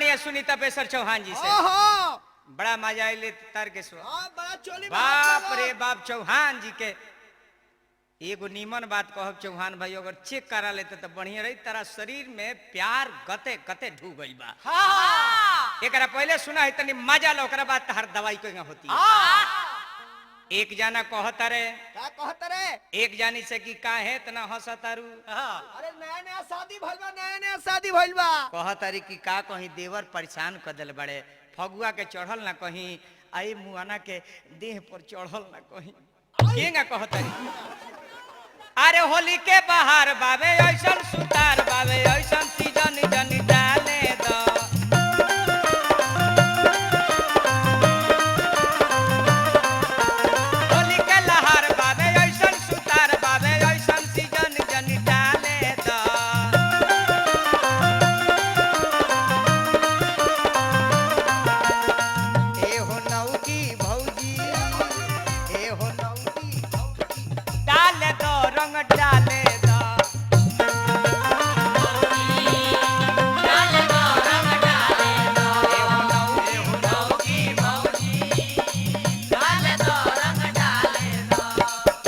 बढ़िया सुनीता पेशर चौहान जी से। ओहो। बड़ा मजा आइले तारकेश्वर। हाँ, बड़ा चोली में हाथ बाप रे लगा। बाप, चौहान जी के एगो नीमन बात कहब चौहान भाई, अगर चेक करा लेते तो बढ़िया रही। तारा शरीर में प्यार गते गते ढू गई बा। हाँ। एकरा पहले सुना है तनी मजा लो, ओकरा बाद तहर दवाई कोई होती है। एक जाना कहता रे, का कहत रे? एक जानी से कि काहे इतना हंसतारू? अरे नया नया शादी भइल बा, नया नया शादी भइल बा। कहतारी कि का कहीं देवर परेशान कर दिल बड़े, फगुआ के चढ़ल ना कहीं, आई मुआना के देह पर चढ़ल ना कहीं। केंगा कहतारी? अरे होली के बाहर बाबे ऐसन सुतार बाबे ऐसन सीजन जन डाले दो। होली के लहार बाबे ऐसन सुतार बाबे ऐसन सीजन जन डाले दो। ए हो नौकी भौजी, ए हो नौकी भौजी, डाले दो रंग डाले दो। ए हो नौकी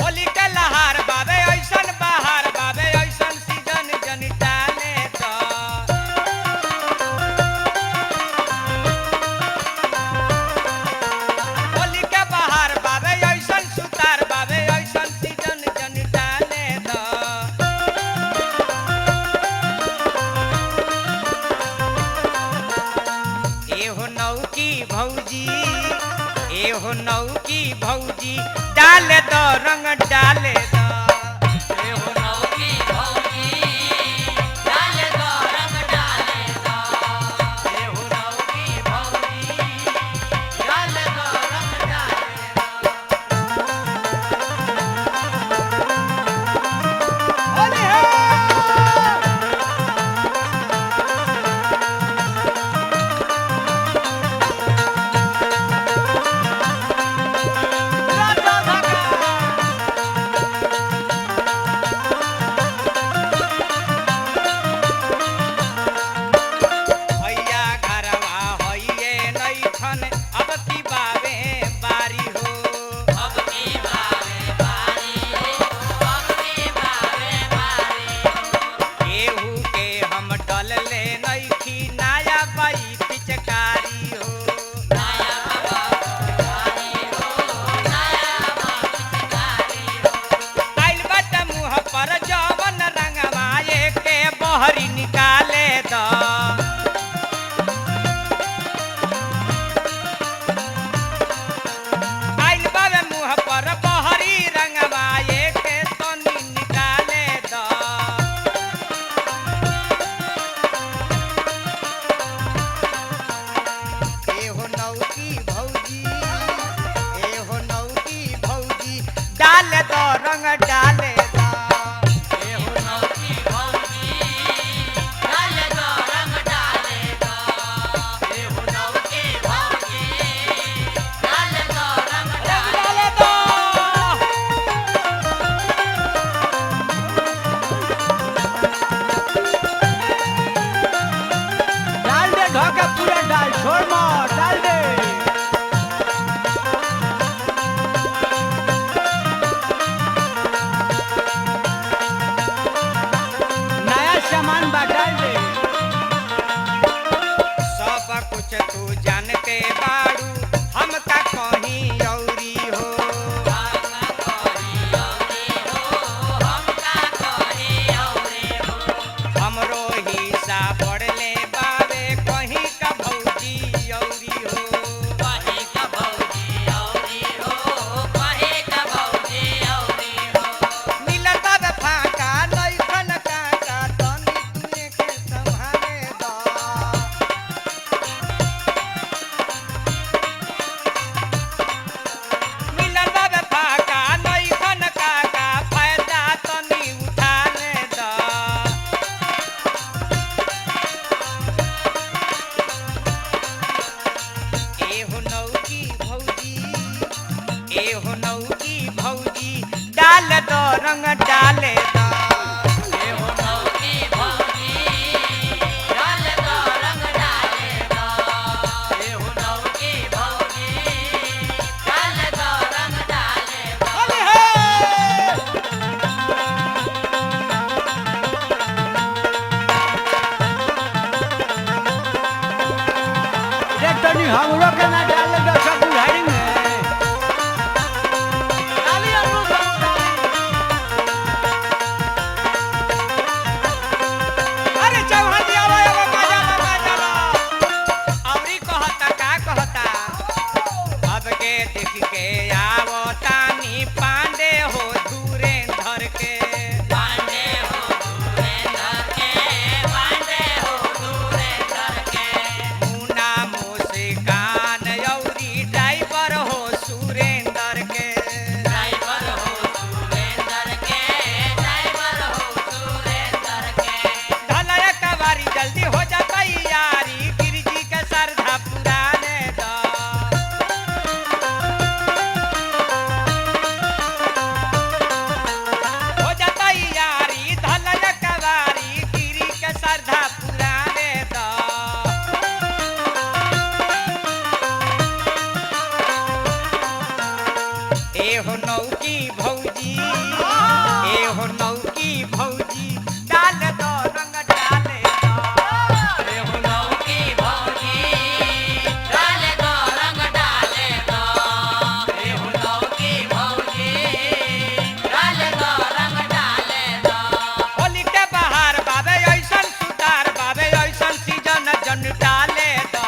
होली के लहार बाबे ऐसन बहार बाबे ऐसन सीजन जन डाले दो। होली के बहार बाबे ऐसन सुतार बाबे ऐसन सीजन जन डाले दो। ए हो नौकी भौजी, ए हो नौकी भौजी, डाल दो रंग डाले दो। होली है। भैया घरवा होइए नैखन अब की बावे बारी हो। केहू के हम डलले नैखी नया बाई पिचकारी हो। आइल बट मुँह पर जवन रंगवा के बहरी निकाले द। आइल बाबे मुँह पर बहरी रंगवा के तनी निकाले द। ए हो नौकी भौजी, ए हो नौकी भौजी, डाल दो रंग डाले दो। रंग डाले दो। डाल दे धोखा पूरा डाल, छोड़ मत, डाल दे। नया सामान बा, डाल दे। सब कुछ तू जानते बाड़ू, हम का कहीं औरी हो। हमरो हिस्सा पड़ले बावे कहीं का भौजी औरी हो। मिलत बे फाका नैखन काका, तनी तू के संभाले द। मिलत बे फाका नैखन काका, फायदा तनी उठा ले द। ए हो नौकी भौजी, ए हो नौकी भौजी, डाल दो रंग डाले दो। ए हो नौकी भौजी, डाल दो रंग डाले। तनी हमरो के ना डाल दो सब बुढ़ारी में। डाली अनु सब डाली। अरे चौहान जी आवा आवा मजा ला मजा ला। औरी कहता का कहता, अब के देख के आवो तानी पांडे हो धुरेंधर के, पांडे हो धुरेंद्र के, पांडे हो धुरेंद्र के। मुना मुस्कान औरी ड्राइवर हो सुरेंद्र के। ड्राइवर हो सुरेंद्र के, ड्राइवर हो सुरेंद्र के। ढलया कवारी जल्दी हो जा तैयारी, गिरजी के सरधा पुराने दा। हो जा तैयारी धलया कवारी, गिरी के सरधा पुराने दा। ए हो नौकी भौजी, ए हो नौकी भौजी, डाल दो रंग डाले दो। ए हो नौकी भौजी, डाले दो रंग डाले दो। ए हो नौकी भौजी, डाले दो रंग डाले दो। होली के बहार बाबे ऐसन सुतार बाबे ऐसन सीजन जन डाले दो।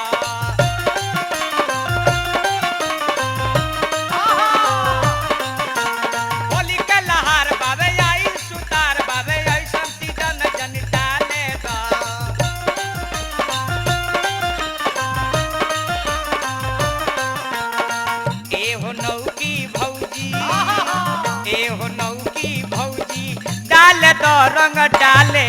होली के लहार बाबे आई सुतार बाबे ऐसन सीजन जन डाले दो। ए हो नौकी भौजी, ए हो नौकी भौजी, डाल दो रंग डाले।